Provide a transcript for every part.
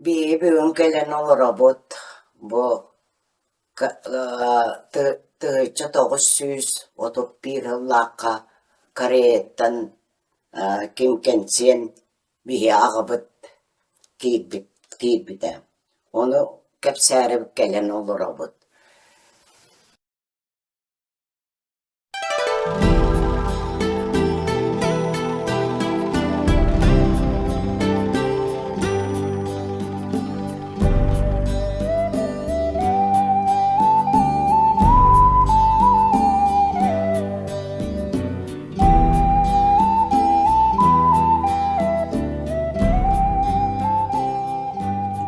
Биһиги бүгүн кэлэн олоробут бу 1931 сыллаахха Кореяттан Ким Кэнсиэн биһи аҕабыт киирбит киирбитэ. Ону кэпсээри кэлэн олоробут.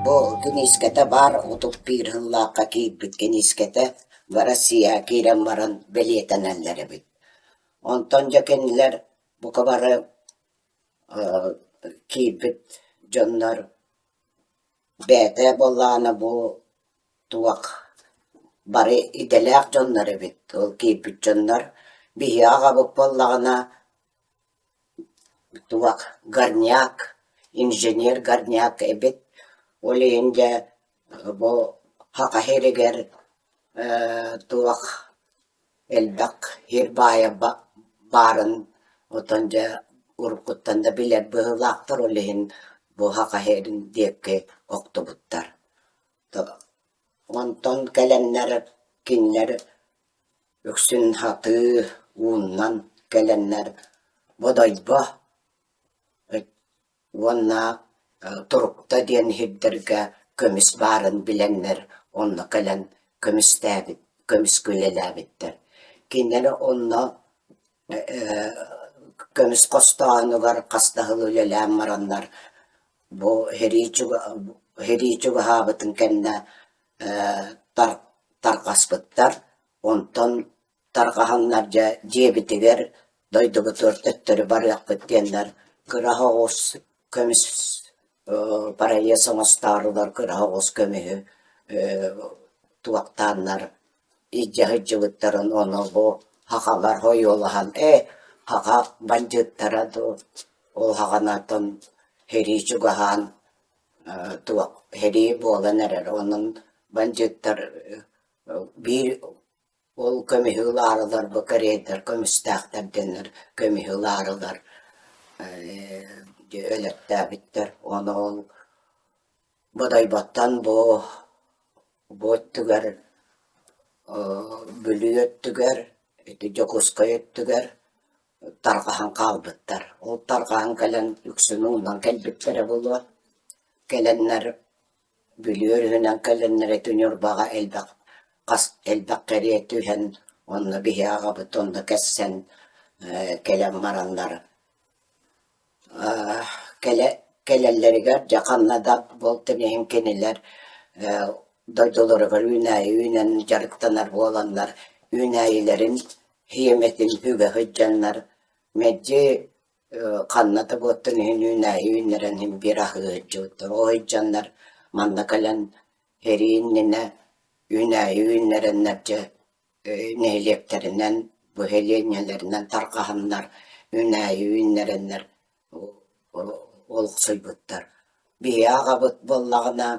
Бу киниискэтэ баар 31 сыллаахха киирбит киниискэтэ Россия киирэн баран бэлиэтэнэллэр эбит. Онтон дьэ кинилэр бука бары киирбит дьоннор бэйэтэ буоллаҕына бу туох бары идэлээх дьоннор эбит. Ол киирбит дьоннор биһиги аҕабыт буоллаҕына туох горняк, инженер горняк эбит. Ол иһин дьэ бу Саха сиригэр туох элбэх сир баайа баарын оттон дьэ уруккуттан да билэр быһыылаахтар, ол иһин бу Саха сирин диэки охтубуттар. Онтон кэлэннэр кинилэр үксүн сатыы ууннан кэлэннэр Бодойбо уонна Турукта диэн сирдэргэ көмүс баарын билэннэр онно кэлэн көмүстээбит, көмүскэ үлэлээбиттэр. Кинилэр онно көмүс хостооһунугар хас да сыл үлэлээн бараннар бу сэрии чугаһаабытын кэннэ тарҕаспыттар. Онтон тарҕаһаннар дьэ дьиэбитигэр дойдубутугар төттөрү барыахпыт диэннэр кыра оҕус көмүс проезд оҥостоорулар кыра оҕус көмүһү туохтааннар илдьэ сылдьыбыттарын ону бу сахалар хойуолаһан ээ саха бандьыыттара дуу ол саҕанатан сэрии чугаһаан туох сэрии буолан эрэр онон бандьыыттар биир Ол көмүһү ылаарылар бу кэриэйдэр көмүстээхтэр диэннэр көмүһү ылаарылар өлөртөөбүттэр. Ону ол Бодойботтон бу бу өттүгэр Бүлүү өттүгэр, ити Дьокуускай өттүгэр тарҕаһан хаалбыттар. Ол тарҕаһан кэлэн үксүн уунан кэлбиттэрэ буолуо. Кэлэннэр Бүлүү өрүһүнэн кэлэннэр ити Ньурбаҕа элбэх хас элбэх кэриэ түһэн онно биһи аҕабыт онно кэссэн кэлэн бараннар кэлэ кэлэллэригэр дьэ ханна да буолтун иһин кинилэр дойдуларыгар үүнээйи үүнэн дьарыктанар буоланнар үүнээйилэрин сиэмэтин сүгэ сылдьаннар мэлдьи Ханна да буоттун иһин үүнээйи үүннэрэн иһин биир аһыы сылдьыбыттар. Ол сылдьаннар манна кэлэн сэрии иннинэ үүнээйи үүннэрэннэр дьэ нэһилиэктэринэн, бу сэлиэнньэлэринэн тарҕаһаннар үүнээйи үүннэрэннэр олохсуйбуттар. Биһиги аҕабыт буоллаҕына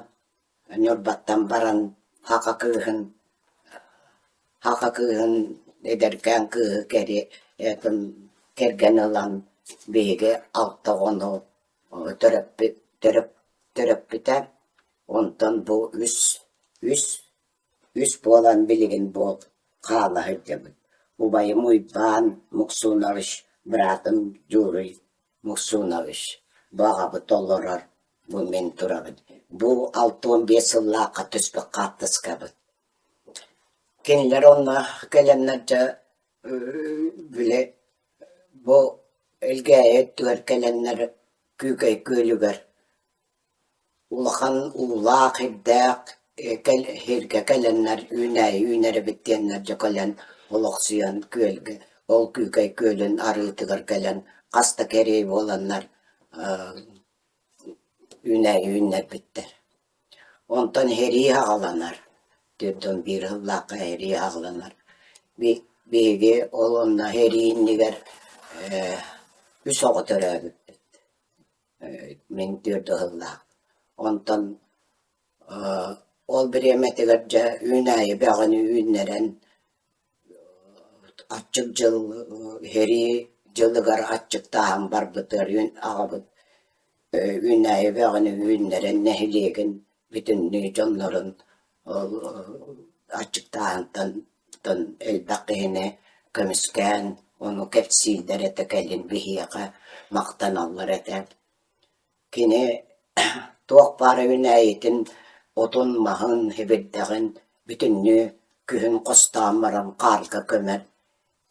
Ньурбаттан баран саха кыыһын саха кыыһын эдэркээн кыыһы кэргэн ылан биһиги алта оҕону төрөппүт төрөппүтэ. Онтон бу үс үс үс буолан билигин бу хаала сылдьабыт. Убайым Уйбаан Муксунович, быраатым Дьууруй Муксунович бу аҕабыт олорор Бу мин турабын. Бу 65 сыллаахха түспүт хаартыскабыт. Кинилэр онно кэлэннэр дьэ били бу Элгээйи өттүгэр кэлэннэр Күүкэй күөлүгэр улахан уулаах, ирдээх сиргэ кэлэннэр үүнээйи үүнэр эбит диэннэр дьэ кэлэн олохсуйан күөлгэ ол Күүкэй күөлүн арыытыгар кэлэн хас да кэриэй буоланнар үүнээйи үүннэрбиттэр. Онтон сэрии саҕаланар, 41 сыллаахха сэрии саҕаланар. Биһиги ол онно сэрии иннигэр үс оҕо төрөөбүппүт. Мин түөрт сыллаах. Онтон Ол бириэмэтигэр дьэ үүнээйи бөҕөнү үүннэрэн аччык дьыл сэрии дьылыгар аччыктааһын барбытыгар аҕабыт үүнээйи бөҕөнү үүннэрэн нэһилиэгин бүтүннүү дьоннорун ол аччыктааһынтан элбэх киһини көмүскээн ону кэпсииллэр этэ кэлин биһиэхэ махтаналлар этэ. Кини туох баар үүнээйитин отун-маһын, һибирдэҕин бүтүннүү күһүн хостоон баран хаарга көмөр,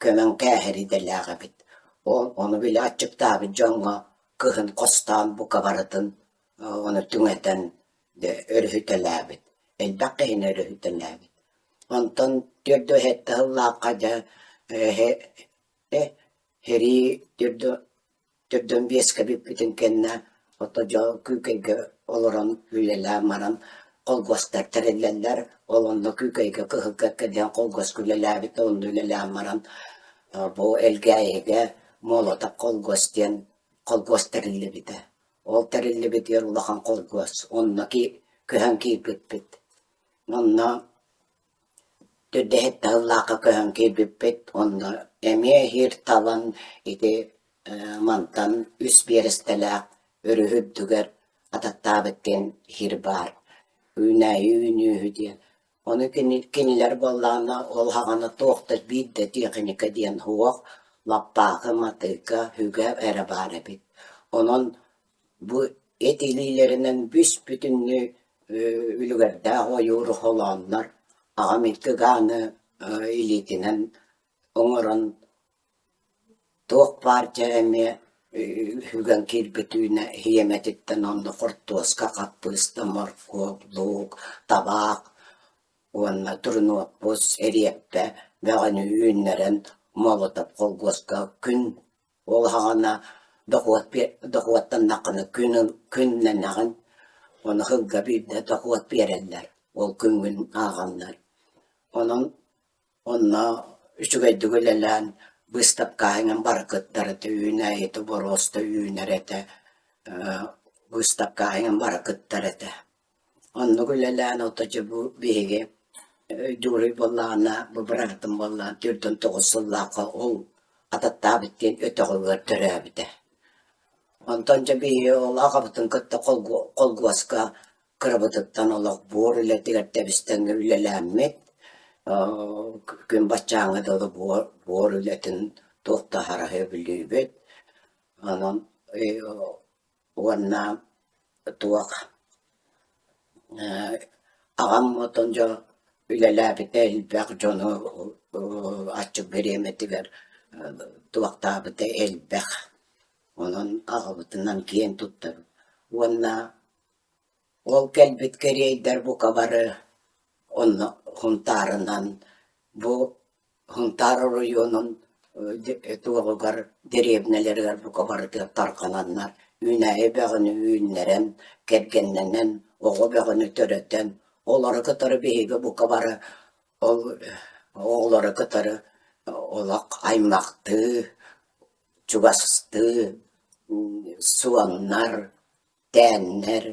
көмөн кээһэр идэлээх эбит. Ол ону били аччыктаабыт дьоҥҥо кыһын хостоон бука барытын ону түҥэтэн өрүһүтэлээбит, элбэх киһини өрүһүтэлээбит. Онтон 47 сыллаахха дьэ сэрии 45-кэ бүппүтүн кэннэ ото дьо Күүкэйгэ олорон үлэлээн баран холкуостар тэриллэллэр. Ол онно Күүкэйгэ Кыһыл Кэккэ диэн холкуоска үлэлээбит, онно үлэлээн баран бу Элгээйигэ Молотов холкуос диэн холкуос тэриллибитэ. Ол тэриллибитигэр улахан холкуос. Онно көһөн киирбиппит. Онно Түрдэһит сыллаахха көһөн киирбиппит, онно эмиэ иһиир талан ити мантан үс биэрэстэлээх өрүһү үрдүгэр ататтаабыт диэн иһиир баар, үүнээйи үүнүүһү диэн. Ону кинилэр буоллаҕына ол саҕана туох да биир да тиэхиньикэ диэн суох, лаппаахы, матыыка, үгэ эрэ баар эбит. Онон бу эт илиилэринэн бүс-бүтүннүү үлүгэрдээх ойууру холооннор, аҕам икки гааны илиитинэн оҥорон туох баар дьэ эмиэ үгэн киирбит үүнэ иэмэтиттэн онно хортуоска, хаппыыста, моркуоп, луук, табаах уонна турунуоппус, эриэппэ бөҕөнү үүннэрэн Молотов холкуоска күн Ол саҕана дохуот дохуоттаннаххына күн күннэнэҕин, ону сылга биирдэ дохуот биэрэллэр, ол күҥҥүн ааҕаннар. Онон онно үчүгэйдик үлэлээн быыстапкаһынан бары кыттар этэ, үүнээйитэ боруоста үүнэр этэ, быыстапкаһынан бары кыттар этэ. Оннук үлэлээн ото дьэ бу биһиги Дьууруй буоллаҕына, бу быраатым буоллаҕына 49 сыллаахха ол Ататтаабыт диэн өтөҕүгэр төрөөбүтэ. Онтон дьэ биһиги ол аҕабытын кытта холкуоска кырабытыттан олох буор үлэтигэр тэбис-тэҥҥэ үлэлээммит, күн баччааҥҥа дылы буор үлэтин туох да аһара сөбүлүүбүт. Онон уонна туох аҕам отон дьо үлэлээбитэ элбэх дьону аччык бириэмэтигэр туохтаабыта элбэх. Онон аҕабытынан киэн туттабыт. Уонна ол кэлбит кэриэйдэр бука бары онно Һунтаарынан бу Һунтаар оройуонун туоҕугар дэриэбинэлэригэр бука барытыгар тарҕананнар үүнээйи бөҕөнү үүннэрэн, кэргэннэнэн, оҕо бөҕөнү төрөтөн, олору кытары биһиги бука бары ол оҕолору кытары олох аймахтыы, чугастыы суоннар, тээннэр,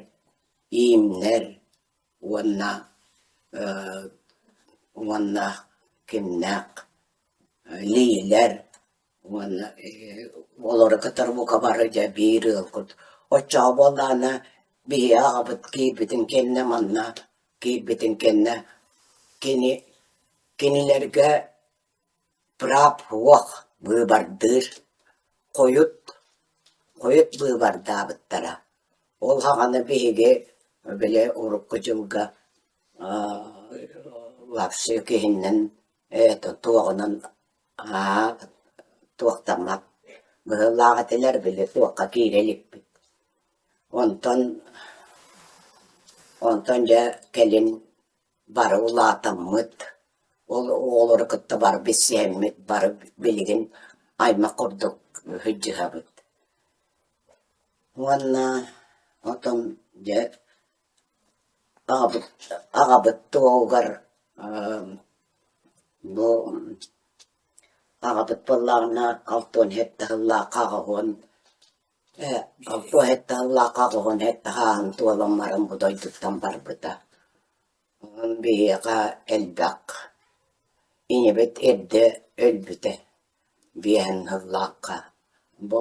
иимнэр уонна уонна кимнээх Лиилэр уонна олору кытары бука бары дьэ биир ыалгыт. Оччоҕо буоллаҕына биһиги аҕабыт киирбитин кэннэ манна киирбитин кэннэ кини кинилэргэ Прап уох быыбардыыр, хойут, хойут быыбардаабыттара. Ол саҕана биһиги били урукку дьылга вообще киһиннэн это туоҕунан аа туохтаммат быһыылаах этилэр били туохха киирэ иликпит. Онтон онтон дьэ кэлин бары улаатаммыт, ол оҕолору кытта бары билсиһэммит, бары билигин аймах курдук сылдьыһабыт. Уонна отон дьэ аҕабыт аҕабыт туоһугар бу аҕабыт буоллаҕына 67 сыллаахха 80 67 сыллаахха 87 сааһын туолан баран бу дойдуттан барбыта. Онон биһиэхэ элбэх. Ийэбит эрдэ өлбүтэ биэһин сыллаахха. Бу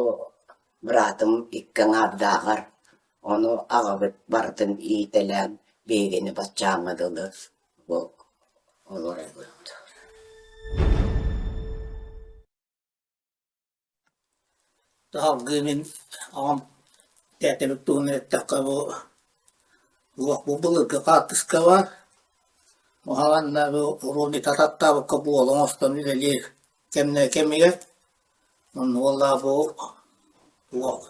быраатым икки аҥаардааҕар, ону аҕабыт барытын иитэлээн биһигини баччааҥҥа дылы бу олоробут. Салгыы мин аҕам тээтэбит туһунан эттэххэ бу туох бу былыргы хаартыска баар. Уһаҕанна бу уруону тататтаабыкка буола оҥостон үлэлиир кэмнэ кэмигэр онно буоллаҕа бу туох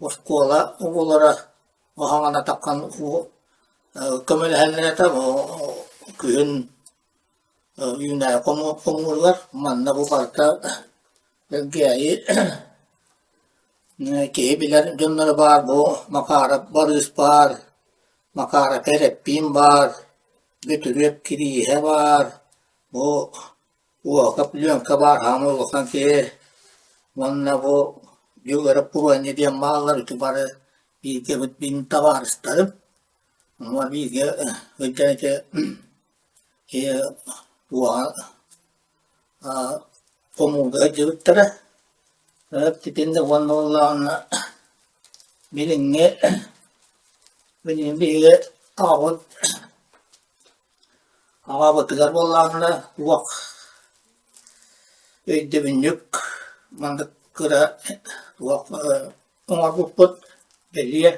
оскуола оҕолоро уһаҕана таххан көмөлөһөллөр этэ күһүн үүнээйи хомууругар манна бу барыта Элгээйи киһи билэр дьонноро баар бу Макаарап Барыыс баар, Макаарап Эрэппиин баар, Бөтүрүөп Кирииһэ баар, бу Уокап Лүөҥкэ баар хаама улахан киһи уонна бу Дьөгүөрэп Пуруонньа диэн бааллар ити бары бииргэ мин табаарыстарым. Уонна бииргэ сылдьан ити туоҕа хомуурга сылдьыбыттара. Итиннэ уонна буоллаҕына билиҥҥи билигин биһиги аҕабыт аҕабытыгар буоллаҕына туох өйдөбүнньүк маннык кыра туох оҥорбуппут бэлиэ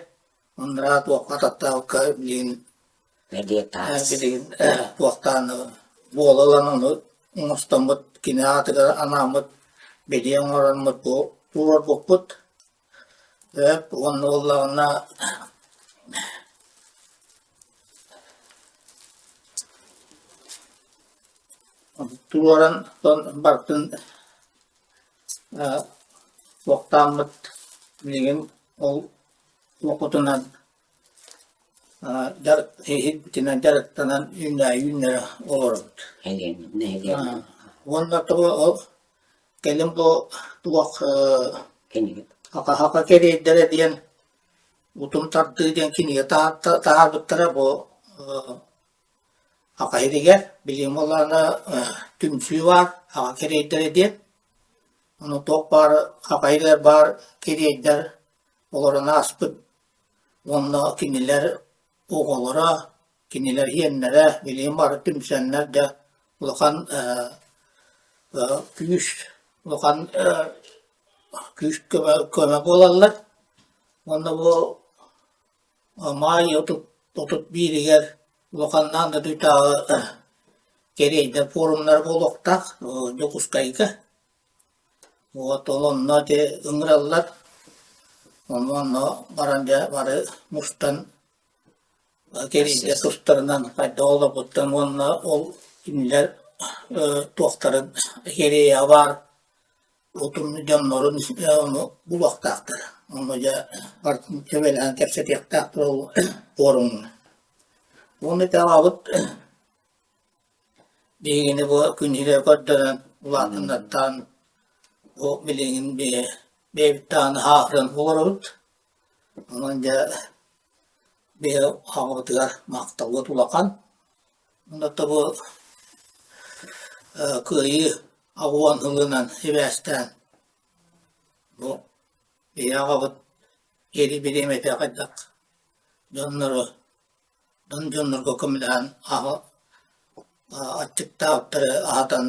Анараа туохха таптаабыкка билигин билигин туохтаан буола ылан ону оҥостоммут кини аатыгар анааммыт бэлиэ оҥороммут бу туруорбуппут. Уонна буоллаҕына туруоран барытын туохтааммыт билигин ол уопутунан иһитинэн дьарыктанан үүнээйи үүннэрэ олоробут. Уонна тоҕо ол кэлин бу туох Хахаха кэриэйдэрэ диэн утум тардыы диэн кинигэ таһаарбыттара бу Аха иһигэр билигин буоллаҕына түмсүү баар аҕа кэриэйдэрэ диэн. Ону туох баар аха иһигэр баар кэриэйдэр олорон ааспыт уонна кинилэр оҕолоро, кинилэр иэннэрэ билигин бары түмсэннэр дьэ улахан күүс, улахан күүс көмө, көмө буолаллар. Уонна бу Маай 31-игэр улаханнаан да дойдутааҕы кэриэйдэр пуорумнара буолуохтаах Дьокуускайга. Вот ол онно ити ыҥыраллар. Ону онно баран дьэ бары мустан кэриэйдэр тустарынан хайдах олорбуттарын уонна ол кинилэр туохтарын кэриэйэ баар Утум дьоннорун ону булуохтаахтар. Онно дьэ барытын сүбэлэһэн кэпсэтиэхтээхтэр ол пуорумҥа. Уонна ити аҕабыт биһигини бу күн сирэ көрдөрөн улаатыннартаан бу билигин бэйэбит даҕаны аһаахыран олоробут. Онон дьэ биһи аҕабытыгар махталбыт улахан. Онно бу Кыайыы 80 сылынан сибээстээн бу биһи аҕабыт киэри бириэмэтэ хайдах дьоннору дьон дьоннорго көмөлөһөн аччыктаабыттары аһатан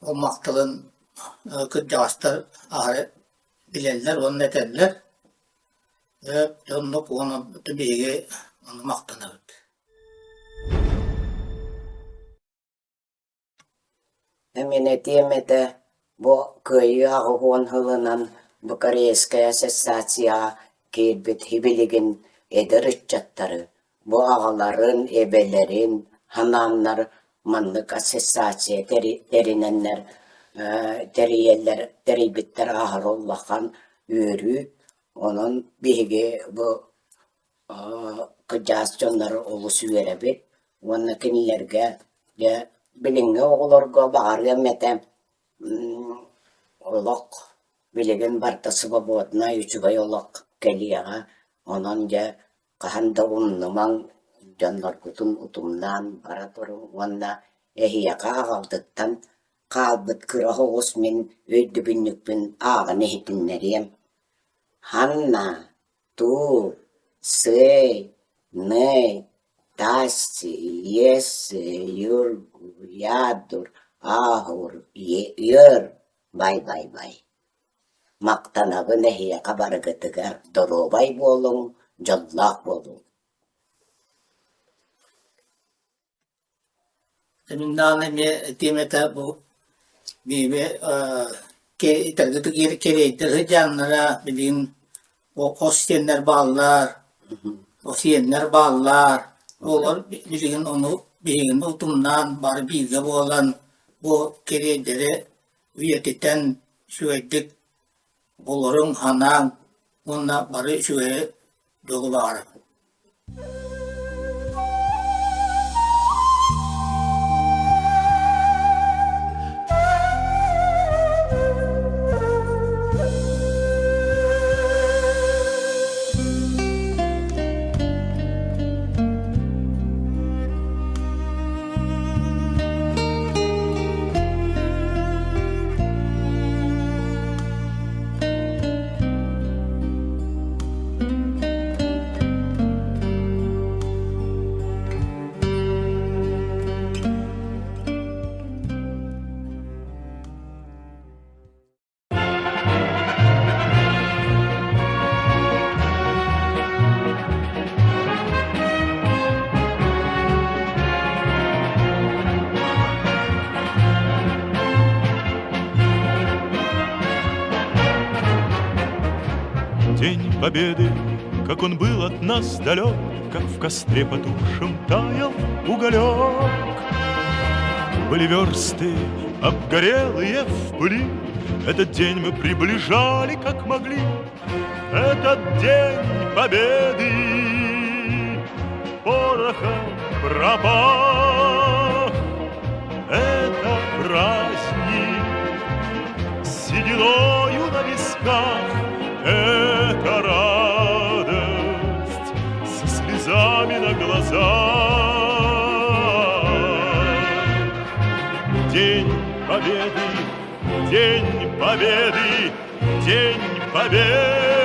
ол махталын кырдьаҕастар аһары билэллэр уонна этэллэр. Оннук уонна биһиги ону махтанабыт. Мин этиэм этэ, бу Кыайыы 80 сылынан бу Корейскай ассоциацияҕа киирбит сибилигин эдэр ыччаттары, бу аҕаларын, эбэлэрин ханааннар маннык ассоциация тэринэннэр тэрийэллэр, тэрийбиттэр аһара улахан үөрүү. Онон биһиги бу кырдьаҕас дьоннор олус үөрэбит уонна кинилэргэ дьэ билиҥҥи оҕолорго баҕарыам этэ олох билигин барыта свободнай үчүгэй олох кэлиэҕэ онон дьэ хаһан да умнумаҥ. Дьонноргутун утумнаан бара туруҥ уонна эһиэхэ аҕабытыттан хаалбыт кыра оҕус мин өйдөбүнньүкпүн ааҕан иһитиннэриэм. Ханна, туу, сыай, ный, тасси, ессы, юргу, ядур, ааһур, үөр, бай-бай-бай. Махтанабын эһиэхэ барыгытыгар доруобай буолуҥ, дьоллоох буолуҥ. Мин даҕаны эмиэ этиэм этэ бу бииби кэриэйдэр сыдьааннара билигин хос сиэннэр бааллар, сиэннэр бааллар. Олор билигин ону биһигини утумнаан бары бииргэ буолан бу кэриэйдэри үйэтитэн үчүгэйдик олоруҥ, санааҥ уонна бары үчүгэйи дьолу баҕарабын. День Победы, как он был от нас далек, Как в костре потухшем таял уголек. Были версты, обгорелые в пыли, Этот день мы приближали, как могли. Этот день Победы порохом пропах. Это праздник с сединою на висках, Это радость со слезами на глазах. День Победы, День Победы, День Победы!